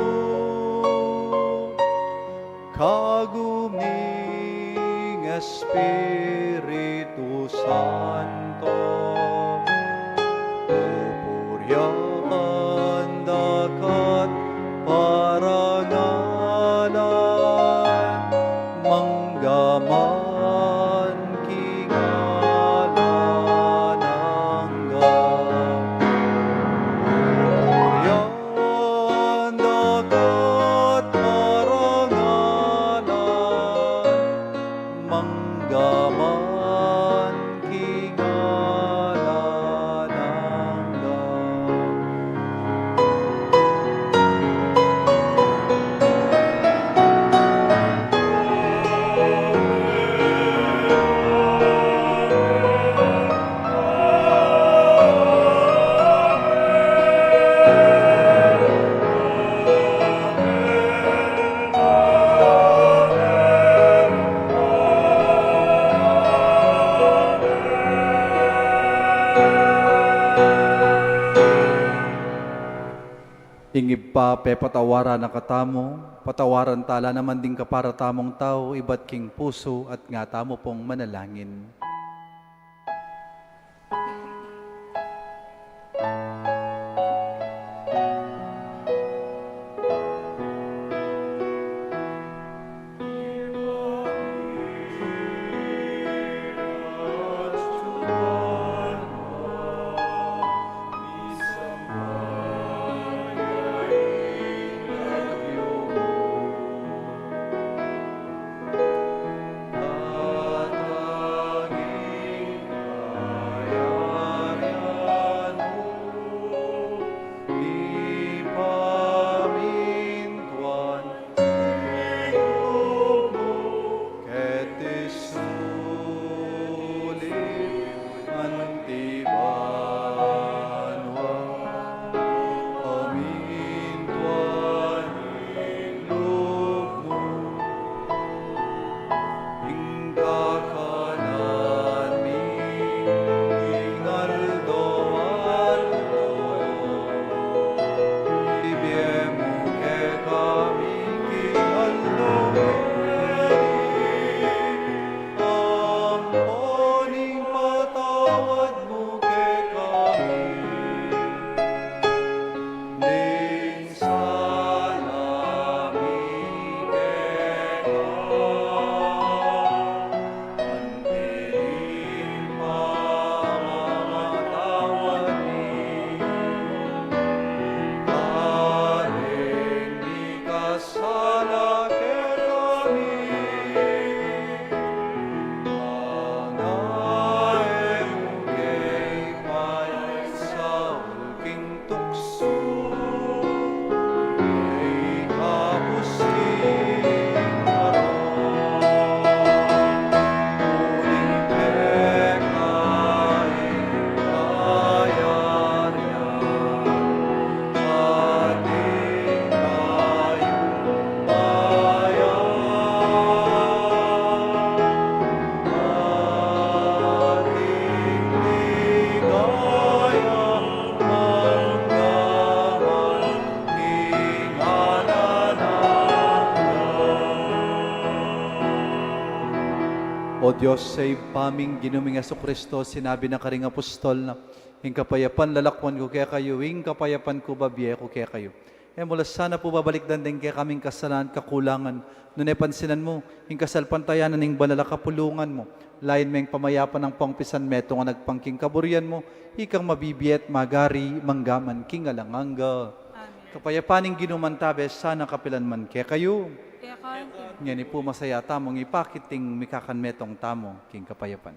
kagum ning Espiritu Santo, pupurian da ka at parangalan, mangga man king alang angga. Pupurian da ka at parangalan, mangga man king alang angga. Ing Ibpa pepatawaran na katamu, patawaran ta la naman ding kapara tamung tau ibat king pusu at nga tamu pung manalangin. Keti sulip anti banua, pamintuan ing lub mu, ing kakanan mi king aldo-aldo, ibie mu kekami king aldo ngeni, ampo ing patawad mu kekami ding sala mi keka, anti ing pamamatawad mi karing mikasala kekami, manga e mu ke paisaul king tuksu, ikabus king marok, uling keka ing kayarian, at ing kayarian, O Dios, sa Ibpa ming Ginu ming Jesucristo, sinabi na karing apostol na, "Ing kapayapan lalakwan ku kekayu, ing kapayapan ku babie ku kekayu." E mu la sana pu babalikdan ding kekaming kasalanan at kakulangan, nune pansinan mu ing kasalpantayanan ning banal a kapulungan mu. Lain me ing pamayapan ampong misan metung a nagpang king kaburian mu, ikang mabibie at magari mangga man king alang angga. Amen. Ing kapayapan ning Ginu mantabe sana kapilan man kekayu. Keka rin. Ngeni pu masaya tamung ipakit ing mikakanmetung tamu king kapayapan.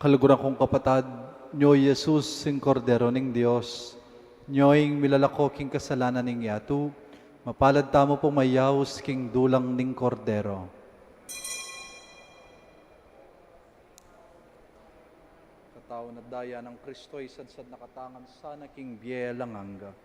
Kaluguran kung kapatad, nyo i Jesus, ing Kordero ning Dios, nyo ing milalako king kasalanan ning yatu. Mapalad tamu pung mayaus king dulang ning Kordero. Katawan at daya nang Kristo, isadsad na katamu ngan sana king bie alang angga.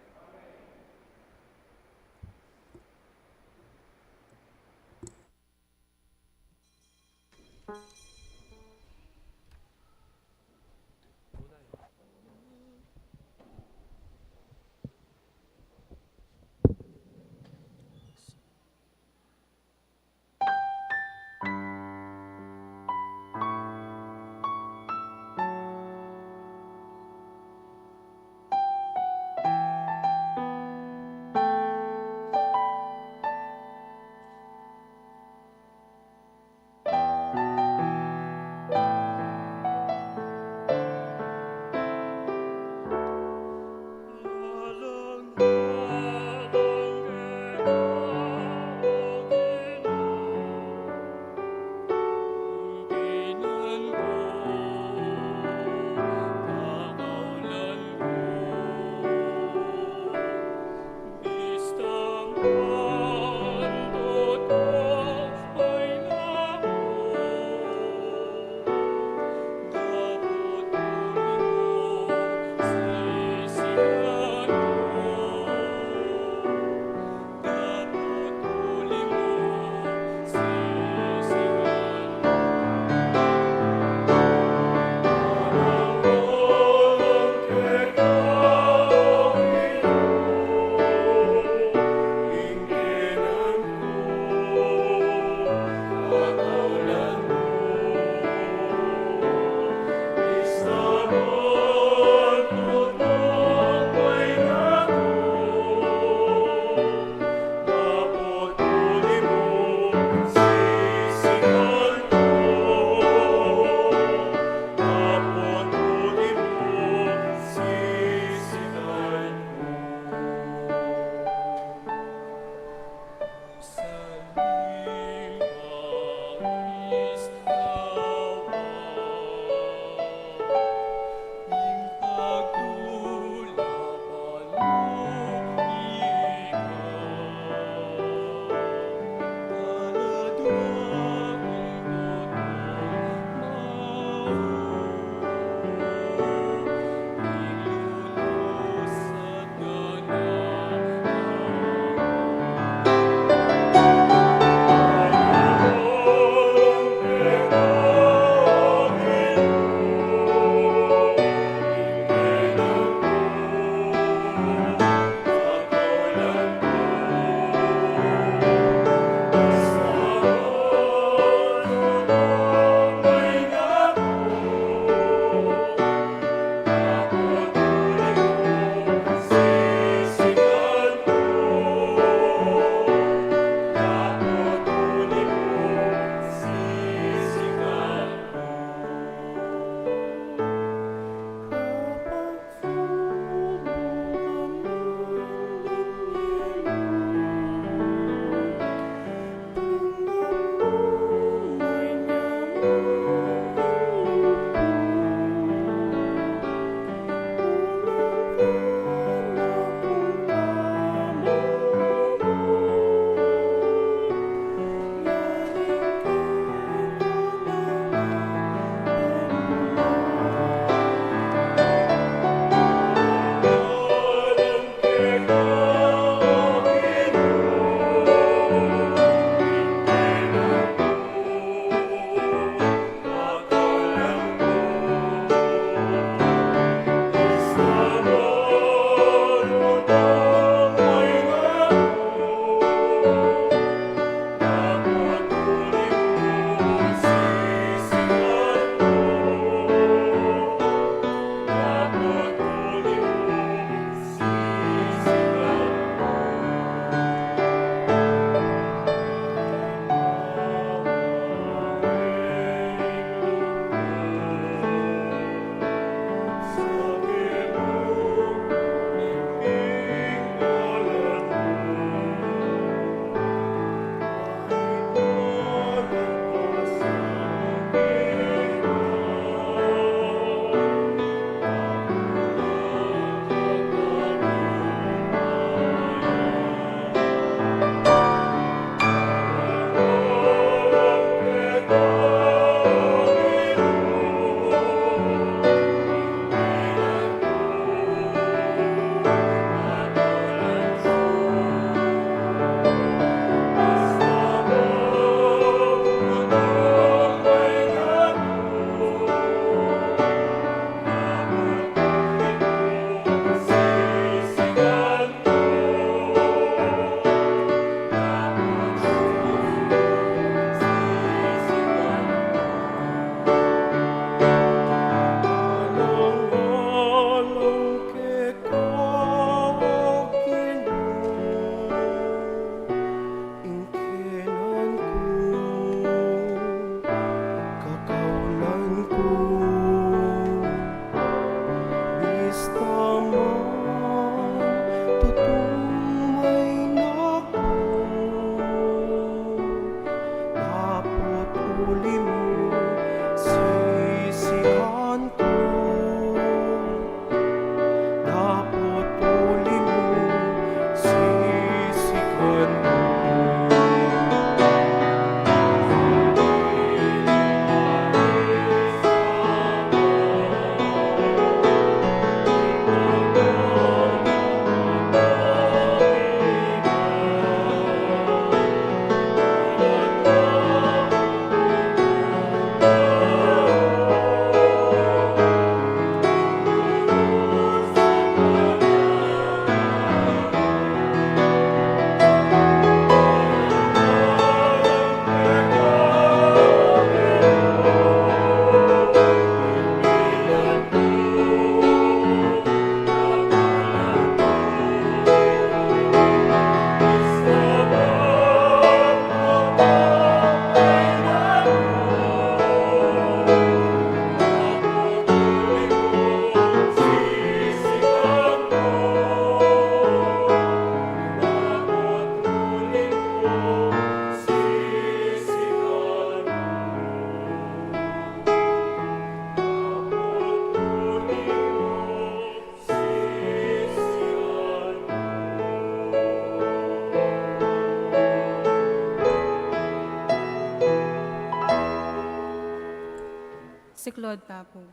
Tapu.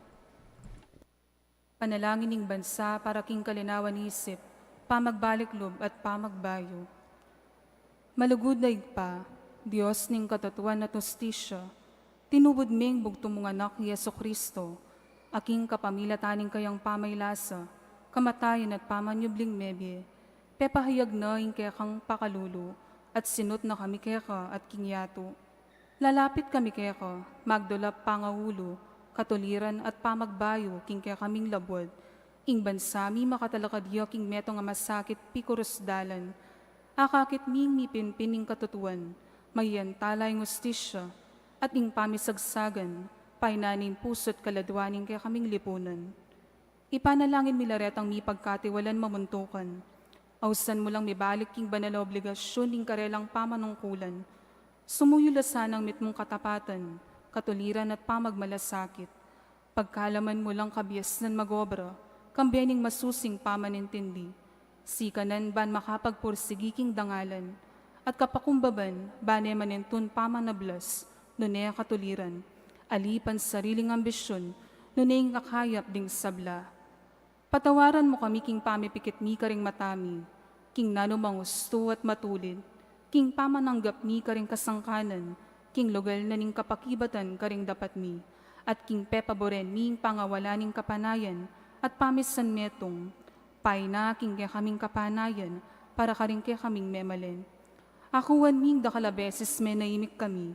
Panalangin ning bansa para king kalinawan isip, pamagbalik lub at pamagbayu. Malugud a Ibpa, Dios ning katutuan at hustisya, tinubud ming bugtung mung Anak, Jesucristo, a king kapamilatan ning kayang pamaylasa, kamatayan at pamanyubling mebie, pepahayag na ing kekang pakalulu, at sinut na kami keka at king yatu. Lalapit kami keka, magdulap pangaulu, katuliran at pamagbayu king kekaming labuad, ing bansa mi makatalakad ya king metung a masakit pikurus dalan. Akakit ming mipinpin ing katutuan, mayan tala ing hustisya, at ing pamisagsagan, painan ing pusu't kaladua ning kekaming lipunan. Ipanalangin mi la retang mipagkatiwalan mamuntukan. Ausan mu lang mibalik king banal a obligasyun ning karelang pamanungkulan. Sumuyu la sanang mitmung katapatan, katuliran at pamagmalasakit. Pagkalaman mu lang kabiasnan magobra, kambe ning masusing pamanintindi. Sikanan ban makapagpursigi king dangalan, at kapakumbaban ban e manintun pamanablas, nune katuliran, ali pansariling ambisyun, nune ing kakayap ding sabla. Patawaran mu kami king pamipikit mi karing mata mi, king nanumang ustu at matulid, king pamananggap mi karing kasangkanan, king lugal na ning kapakibatan karing dapat mi, at king pepaboren mi ing pangawala ning kapanayan at pamisanmetung, paina king kekaming kapanayan para karing kekaming memalen. Akuan ming dakal a beses menaimik kami,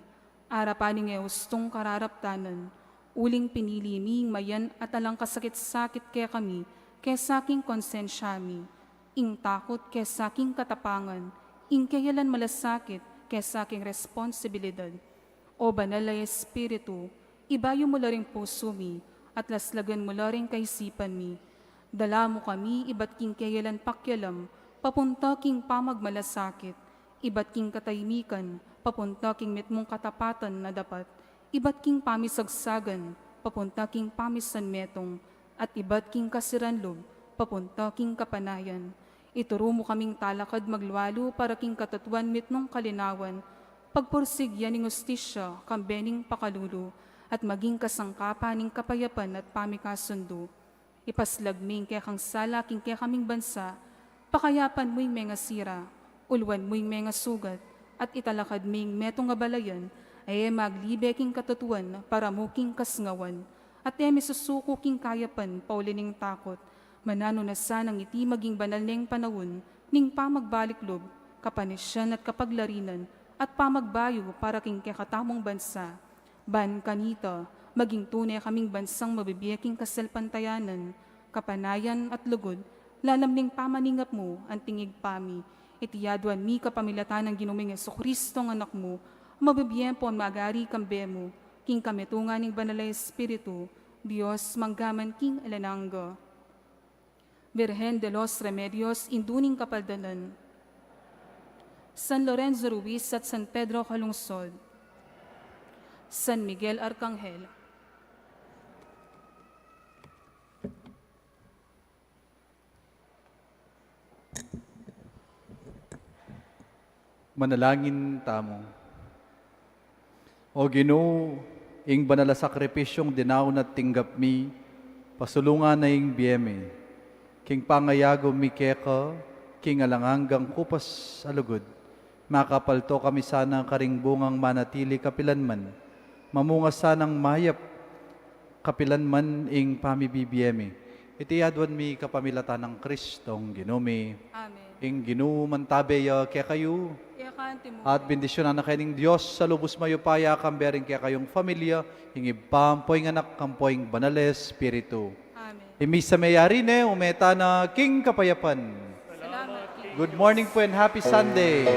arapan ning e ustung kararaptanan, uling pinili mi ing mayan at alang kasakit-sakit kekami kesa king konsensya mi, ing takut kesa king katapangan, ing keyalan malasakit kesa king responsibilidad. O Banal a Espiritu, ibayu mu la ring pusu mi, at laslagan mu la ring kaisipan mi. Dala mu kami ibat king keyalan pakialam, papunta king pamagmalasakit, ibat king katahimikan, papunta king mitmung katapatan na dapat, ibat king pamisagsagan, papunta king pamisanmetung, at ibat king kasiran lub, papunta king kapanayan. Ituru mu kaming talakad maglualu para king katutuan mitmung kalinawan, pagpursig ya ning hustisya, kambe ning pakalulu, at maging kasangkapan ning kapayapan at pamikasundu. Ipaslag mi ing kekang sala king kekaming bansa, pakayapan mu ing mengasira, uluan mu ing mengasugat, at italakad mi ing metung a balayan, a e maglibe king katutuan para mu king kasngawan, at e misusuku king kayapan pauli ning takut. Mananu na sanang iti maging banal neng panaun ning pamagbalik lub, kapanisian at kapaglarinan, at pamagbayu para king kekatamung bansa. Ban kanita, maging tune kaming bansang mabibie king kasalpantayanan, kapanayan at lugud, lalam ning pamaningap mu, anting Ibpa mi. Iti aduan mi kapamilatan nang Ginu ming Jesucristo a Anak mu, mabibie ampon magari kambe mu, king kamitungan ning Banal a Espiritu, Dios, mangga man king alang angga. Virgen de los Remedios, Indu ning Kapaldanan. San Lorenzo Ruiz at San Pedro Calungsod. San Miguel Arcangel. Manalangin tamu. O Ginu, ing banal a sakripisyung dinaun at tinggap mi, pasulungan na ing bie mi. King pangayagum mi keka, king alang anggang kupas a lugud, makapalto kami sana karing bungang manatili kapilanman, mamunga sanang mayap kapilanman ing pamibibie mi. Iti aduan mi kapamilatan nang Kristong Ginu mi. Amen. Ing Ginu mantabe ya kekayu. Keka antimu. At bendisyunan na kayu ning Dios a lubus mayupaya, kambe ring kekayung familia, ing Ibpa, ampo ing Anak, ampo ing Banal a Espiritu. Amen. Ing misa meyari ne, ume tana king kapayapan. Salamat, King. Good morning po and happy Sunday.